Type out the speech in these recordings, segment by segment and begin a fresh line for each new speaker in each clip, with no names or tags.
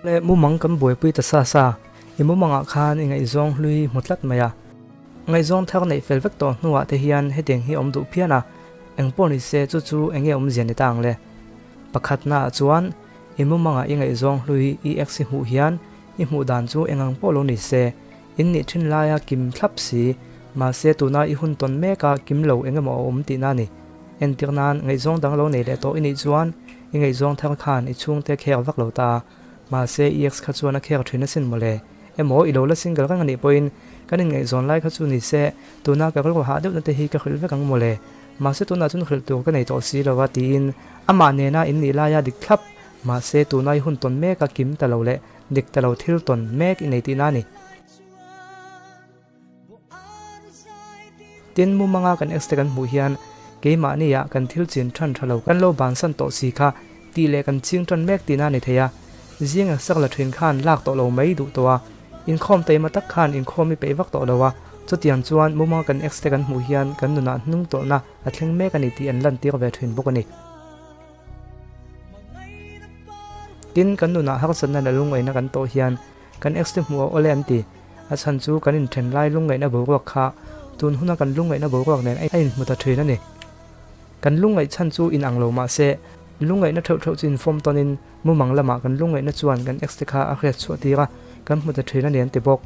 Le mumang kan buaipui ta sa sa, i mumangah khan i ngaihzawng hlui hmu tlat mai a. Ngaihzawng thar neih fel vek tawh hnuah te hian hetiang hi awm duh phian a, eng pawh ni se chu chu eng nge awmzia ni ta ang le? Pakhatnaah chuan i mumangah i ngaihzawng hlui i ex i hmuh hian i hmuh dan chu eng ang pawh lo ni se, in nih thin laia kim thlap si, mahse tuna i hun tawn meka kim lo eng emaw a awm tihna a ni. Entir nan, ngaihzawng dang lo nei leh tawh i nih chuan i ngaihzawng thar khan i chhungte khek vak lo ta, mahse i ex kha chuan a khek thin asin mawle. Emaw i lo la single reng a nih pawhin kan inngaihzawn lai kha chu ni se, tuna ka rilru hah deuhna te hi ka hrilh vek ang mawle. Mahse tunah chuan hrilh tur ka nei tawh si lo a tiin amah nena in nih laia dik thlap, mahse tuna i hun tawn meka kim ta lo leh dik ta lo thil tawn mek i nei tihna a ni. Tin, mumanga kan ex te kan hmuh hian keimahnia kan thil chin than tha lo kan lo bansan tawh si kha tih leh kan ching tan mek tihna a ni thei a. Zinga sak la thin khan lak tawh lo mai duh tawh a, inkhawm taima tak khan inkhawm i peih vak tawh lo a, chutiang chuan mumanga kan ex te kan hmuh hian kan nunah hnung tawlhna a thleng mek a ni tih an lantir ve thin bawk a ni. Tin, kan nunah harsatna leh lungngaihna kan tawh hian kan ex te hmuh a awle an ti. A chhan chu kan inthen lai lungngaihna boruak kha tun huna kan lungngaihna boruak nen a inhmu ta thin a ni. Kan lungngaih chhan chu inang lo mah se, lungngaihna theuh theuh chu infawm tawnin mumang lamah kan lungngaihna chuan kan ex te kha a hriat chhuah tir a, kan hmu ta thin a ni an ti bawk.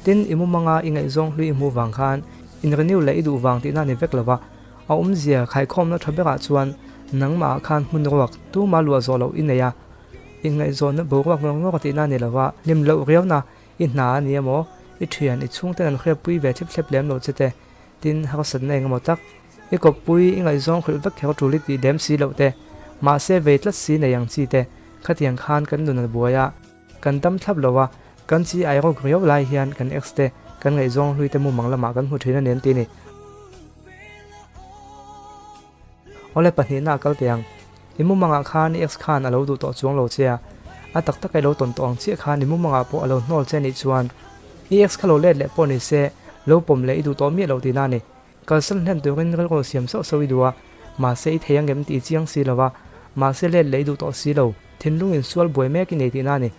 Tin, i mumanga i ngaihzawng hlui i hmuh vang khan in renew leh i duh vang tihna a ni vek lo va, a awmzia khaikhawmna tha berah chuan nangmahah khan hmun ruak tuma luah zawh loh i nei a, Inngaihzawnna boruak ngawr ngawr tihna a ni lo va, hlim loh riauna i hna a ni emaw, i thian, i chhungten an hriatpui ve thlep thlep lem lo che te, tin harsatna eng emaw tak, i kawppui, i ngaihzawng hrilh vek kher tul i tih lem si loh te, mahse vei tlat si nei ang chi te, khatiang khan kan nun a buai a, kan dam thlap lo a, kan chi ai rawk riau lai hian kan ex te, kan ngaihzawng hlui te mumang lamah kan hmu thin a ni an ti ni. Awle pahnihna a kal teh ang. I mumangah khan i ex khan a lo duh tawh chuang lo che a, a tak taka i lo tawn tawh ang chiah khan i mumangah pawh a lo hnawl che anih chuan i ex kha lo let leh pawh ni se, lo pawm leh i duh tawh miah loh tihna a ni. Kalsan hlen turin rilru siam sauh sauh i duh a, mahse i thei ang em tih i chiang si lo va, mahse let leh i duh tawh si lo, thinlung insual buai mek i nei tihna a ni.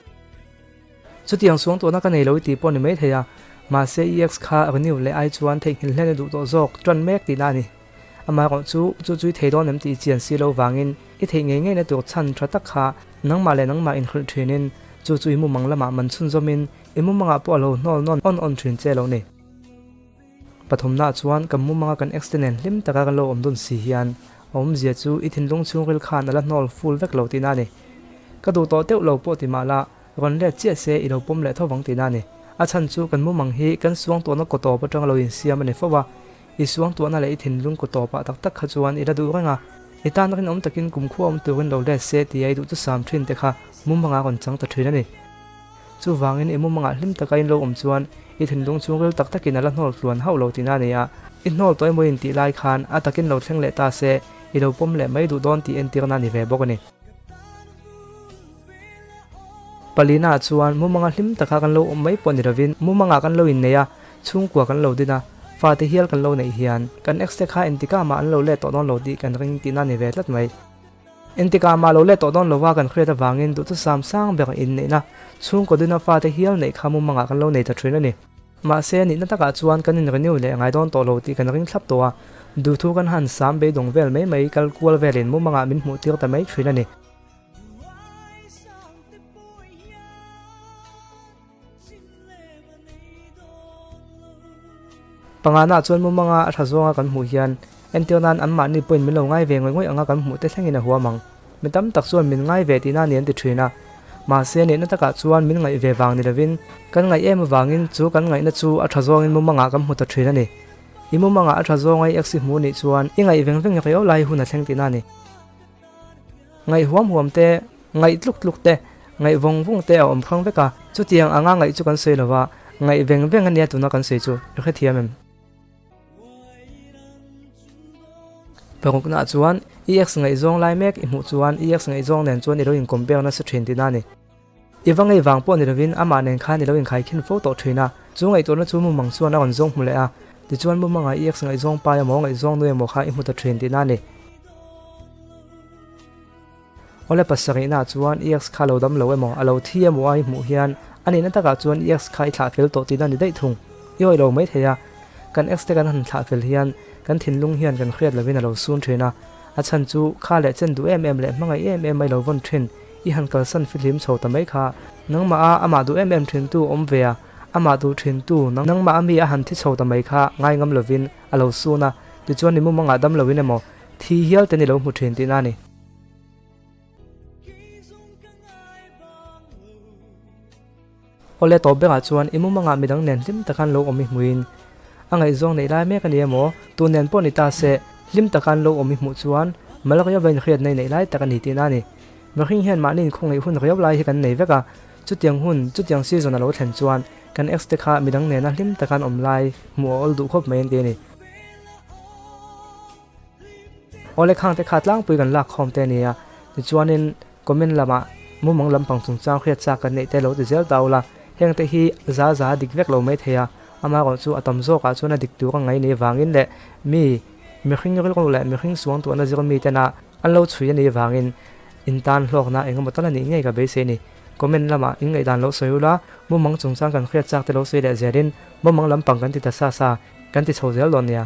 Chutiang suang tawhna ka nei lo i tih pawh ni mai thei a, mahse i ex kha renew leh ai chuan theihnghilh hlen i duh tawh zawk tan mek tihna a ni. Amaherawh chu, chu chu i thei dawn em tih i chian si lo vangin i theih ngei ngeina tur chhan tha tak kha nangmah leh nangmah inhrilh thinin chu chu i mumang lamah man chhunzawmin i mumangah pawh a lo hnawl nawn awn awn thin che lo ni. Pathumnaah chuan kan mumanga kan ex te nen hlim taka kan lo awm dun si hian a awmzia chu i thinlung chhungril khan a la hnawl full vek lo tihna a ni. Ka duh tawh deuh lo pawh ti mah la, rawn let chiah se i lo pawm leh tho vang tihna a ni. A chhan chu kan mumang hi kan suangtuahna kaw tawp atanga lo insiam a ni fo a, i suangtuahna leh i thinlung kaw tawpah tak tak kha chuan i la duh reng a, i tan rinawm takin kumkhua awm turin lo let se tia i duh chu sam thin te kha mumanga rawn chang ta thin a ni. Chuvangin i mumangah hlim taka in lo awm chuan i thinlung chhungril tak takin a la hnawl tluan hauh lo tihna a ni a, i hnawl tawh emaw intih lai khan a takin lo thleng leh ta se i lo pawm leh mai duh dawn tih entirna a ni ve bawk a ni. Palina chuan mumanga hlim taka kan lo awm mai pawh ni lovin mumangah kan lo innei a, chhungkua kan lo din a, fate hial kan lo neih hian kan ex te kha entikah mah an lo let tawh dawn lo tih kan ring tihna a ni ve tlat mai. Entikah mah lo let tawh dawn lova kan hriat avangin duhthusam sang ber inneihna chhungkaw dina fate hial neih kha mumangah kan lo nei ta thin a ni. Mahse, nihna takah chuan kan in renew leh ngai dawn tawh lo tih kan ring thlap tawh a, duhthu kan han sam beidawng vel mai mai kal kual velin mumangah min hmuh tir ta mai thin a ni. Pangana chuan mumanga a tha zawnga kan hmuh hian entir nan anmahni pawhin min lo ngai ve ngawih ngawih anga kan hmuh te thlengin a huam ang. Mi tam tak chuan min ngai ve tihna a ni an ti thin a. Mahse nihna takah chuan min ngaih ve vang ni lovin kan ngaih em avangin chu kan ngaihna chu a tha zawngin mumangah kan hmu ta thin a ni. I mumangah a tha zawnga i ex i hmuh nih chuan i ngaih veng veng riau lai hun a thleng tihna a ni. Ngaih huam huam te, ngaih tluk tluk te, ngaih vawng vawng te a awm hrang vek a, chutiang anga ngaih chu kan sawi lo va, ngaih veng veng a nia tuna kan sawi chu, i hrethiam em? Paruknaah chuan i ex ngaihzawng lai mek i hmuh chuan i ex ngaihzawng nen chuan i lo in compare nasa thin tihna a ni. I va ngei vang pawh ni lovin amah nen khan i lo inkhaikhin fo tawh thin a, chu ngaihtuahna chu mumang chuan a rawn zawng hmu leh a, tichuan mumangah i ex ngaihzawng pa emaw ngaihzawng nu emaw kha i hmu ta thin tihna a ni. Awle pasarihnaah chuan i ex kha a lo dam lo emaw, a lo thi emaw a i hmuh hian a nihna takah chuan i ex kha i thlah fel tawh tihna a ni daih thung. I awih lo mai thei a, kan ex te kan han thlah fel hian kan thinlung hian kan hriat lovin a lo sun thin a, a chhan chu kha leh chen duh em em leh hmangaih em em mai lo vawn thin i han kalsan fihlim chho ta mai kha. Nangmah a amah duh em em thintu awm ve a, amah duh thintu nangmah a mi a han thi chho ta mai kha ngai ngam lovin a lo sun a, tichuan i mumangah dam loin emaw thi hial te ni lo hmu thin tihna a ni. Awle tawp berah chuan i mumangah midang nen hlim takan lo awm i hmuhin a ngaihzawng neih lai mek a ni emaw, tu nen pawh ni ta se, hlim takan lo awm i hmuh chuan mal riau va inhriatna i neih lai tak a ni tihna a ni. Mihring hian mahni inkhawngaih hun riau lai hi kan nei vek a, chutiang hun, chutiang season a lo thlen chuan kan ex te kha midang nena hlim takan awm lai hmuh a awl duh khawp mai an ti a ni. Awle khang te kha tlangpui kan lak khawm te a ni a, tichuanin comment lamah mumang lampang chungchang hriat chak kan neih te lo ti zel ta ula, heng te hi za za a dik vek lo mai thei a, amaherawh chu a tam zawkah chuan a dik tur a ngai ni vangin leh mi mihring rilru leh mihring suang tuahna zir mi tena an lo chhui a nih vangin in tan hlawkna engemaw tal a nih ngei ka beisei a ni. Comment lamah in ngaihdan lo sawi ula, mumang chungchang kan hriat chak te lo sawi leh zelin mumang lampang kan ti ta sa sa kan ti chho zel dawn nia.